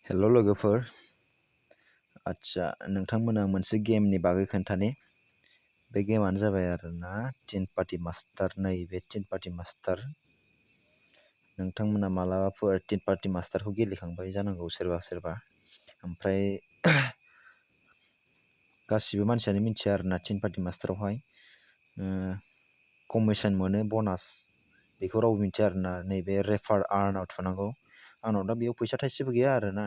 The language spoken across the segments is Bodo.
हेल' लोगोफोर, आदसा नोंथांमोना मोनसे गेमनि बागै खोन्थानि। बे गेमानो जाबाय आरोना टिन पार्टि मास्टार। नैबे टिन पार्टि मास्टार, नोंथांमोना मालाबाफोर टिन पार्टि मास्टारखौ गेलेखांबाय जानांगौ सोरबा सोरबा। ओमफ्राय गासिबो मानसियानो मिथिया आरोना टिन पार्टि मास्टारावहाय कमिसन मोनो, बनास। बेखौ रावबो मिथिया आरोना। नैबे रेफार आर्नाव थुनांगौ। आंनाव दा बेयाव फैसा थाइसेबो गैया आरोना।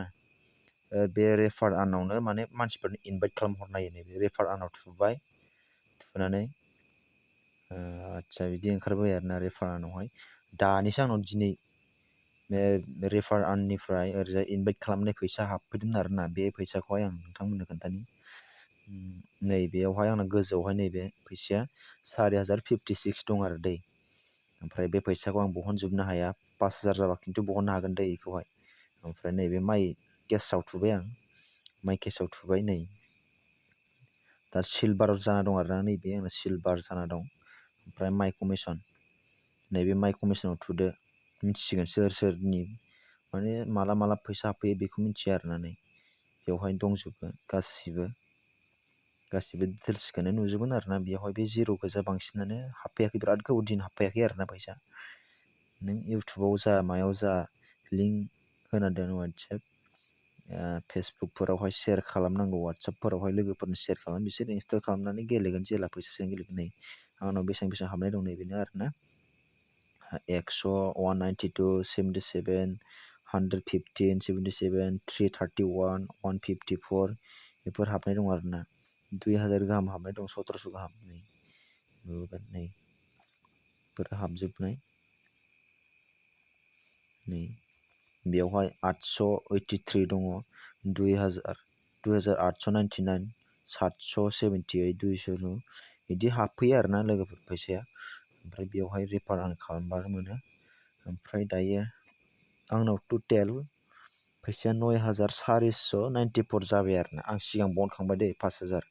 बे रेफार आर्नावनो माने मानसिफोरनो इनभाइट खालामहरनो हायो। नैबे रेफार आर्नाव थुबाय, थुनानै आदसा बिदि ओंखारबाय आरोना रेफार आर्नावहाय। दानिसो आंनाव दिनै बे रेफार आर्ननिफ्राय ओरैजाय इनभाइट खालामनाय फैसा हाबफैदों आरोना। बे फैसाखौहाय आं नोंथांमोननो खोन्थानि। नैबेयावहाय आंना गोजौआवहाय नैबे फैसाया 4056 दं आरो दै। ओमफ्राय बे फैसाखौ आं बहनजोबनो हाया। 5000 जाबा खिन्थु बहननो हागोन दै बेखौहाय। ओमफ्राय नैबे माइ केसआव थुबाय आं, माइ केसआव थुबाय। नै दा सिलभार जाना दं आरोना, नैबे आंना सिलभार जाना दं। ओमफ्राय माइ कमिसन, नैबे माइ कमिसनाव थुदो। मिथिसिगोन सोर सोरनि माने माला फैसा हाबफैयो बेखौ मिथिया आरोना। नै बेवहाय दंजोबो गासिबो डिटेल्सखौनो नुजोबगोन आरोना। बेवहाय बे जिर' गोजा, बांसिनानो हाबफैयाखै, बिराद गोबाव दिन हाबफैयाखै आरोना फैसा। नों इउटुबाव जा मायाव जा लिंक होना दोन, वाट्सएप फेसबुकफोरावहाय शेयार खालामनांगौ, वाट्सएपफोरावहाय लोगोफोरनो शेयार खालाम, बिसोर इनस्टल खालामनानै गेलेगोन जेला फैसा सोना गेलेगोन। नै आंनाव बेसेबां हाबनाय दं नैबेनो आरोना। 100, 192, 77, 115, 77, 331, 154 बेफोर हाबनाय दं आरोना। 2000 गाहाम हाबनाय दं, 1700 गाहाम। नै नुगोन, नै बेफोर हाबजोबनाय। नै बेवहाय 883 दङ, 2899, 778, 200 बिदि हाबफैयो आरोना लोगोफोर फैसाया। ओमफ्राय बेवहाय रेफार आर्न खालामबानो मोनो। ओमफ्राय दायो आंनाव टटेल फैसाया 9494 जाबाय आरोना। आं सिगां बहनखांबाय दै 5000।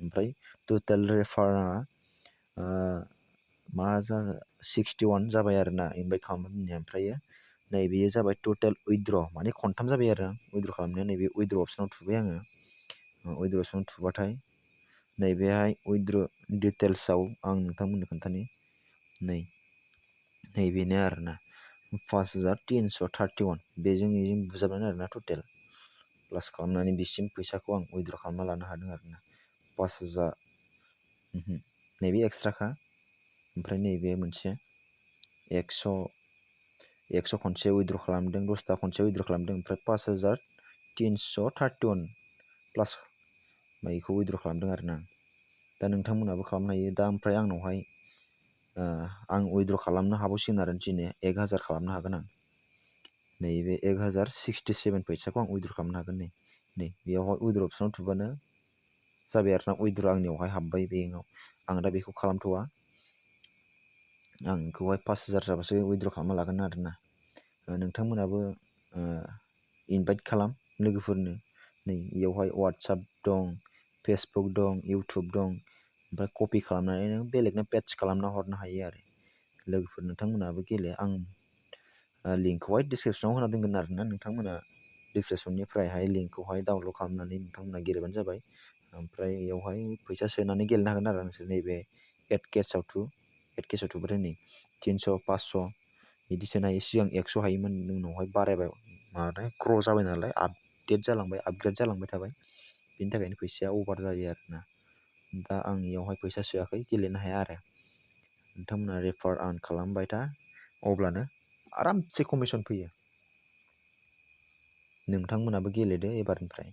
ओमफ्राय टटेल रेफारा मा जागोन 61 जाबाय आरोना इनभाइट खालामनाया। ओमफ्रायो नैबेयो जाबाय टटेल उइद्र, माने खनथाम जाबाय आरो उइद्र खालामनाया। नैबे उइद्र अपसनाव थुबाय आङो। उइद्र अपसनाव थुबाथाय नैबेहाय उइद्र डिटेल्सआव आं नोंथांमोननो खोन्थानि। नैबेनो आरोना 5331 बेजों बुजाबनानै आरोना टटेल प्लास खालामनानै बिसिम फैसाखौ आं उइद्र खालामना लानो हादों आरोना। 5000 नैबे एक्सट्राखा। ओमफ्राय नैबे मोनसे 100 खनसे उइद्र खालामदों, 10ता खनसे उइद्र खालामदों। ओमफ्राय 5331 प्लास बेखौ उइद्र खालामदों आरोना। दा नोंथांमोनाबो खालामनो हायो। दा ओमफ्राय आंनावहाय आं उइद्र खालामनो हाबावसिगोन आरो दिनै 1000 खालामनो हागोन आं। नैबे 1067 फैसाखौ आं उइद्र खालामनो हागोन। नै बेयावहाय उइद्र अपसनाव थुबानो जाबाय आरोना। उइद्र आंनियावहाय हाबबाय बेंकआव। आं दा बेखौ खालामथ'वा, आं बेखौहाय 5000 जाबासो उइद्र खालामना लागोन आरोना। नोंथांमोनाबो इनभाइट खालाम लोगोफोरनो। नै बेयावहाय वाट्सएप दं, फेसबुक दं, इउटुब दं। ओमफ्राय कपि खालामनानै नों बेलेगनो पेस्ट खालामना हरनो हायो आरो लोगोफोर। नोंथांमोनाबो गेले। आं लिंकखौहाय डिसक्रिपसनाव होना दोनगोन आरोना। नोंथांमोना डिसक्रिपसननिफ्रायहाय लिंकखौहाय डाउनलड खालामनानै नोंथांमोना गेलेबानो जाबाय। ओमफ्राय बेयावहाय फैसा सोनानै गेलेनो हागोन आरो नोंसोर। नैबे एड केसाव थुबाथाय नै 300, 500 बिदि सोनो हायो। सिगां 100 हायोमोन, उनावहाय बारायबाय। माने ग्र' जाबाय नालाय, आपग्रेड जालांबाय थाबाय। बेनि थाखायनो फैसाया अभार जायो आरोना। दा आं बेयावहाय फैसा सोआखै, गेलेनो हाया आरो। नोंथांमोना रेफार आर्न खालामबाय था, अब्लानो आरामसे कमिसन फैयो। नोंथांमोनाबो गेलेदो एबारनिफ्राय।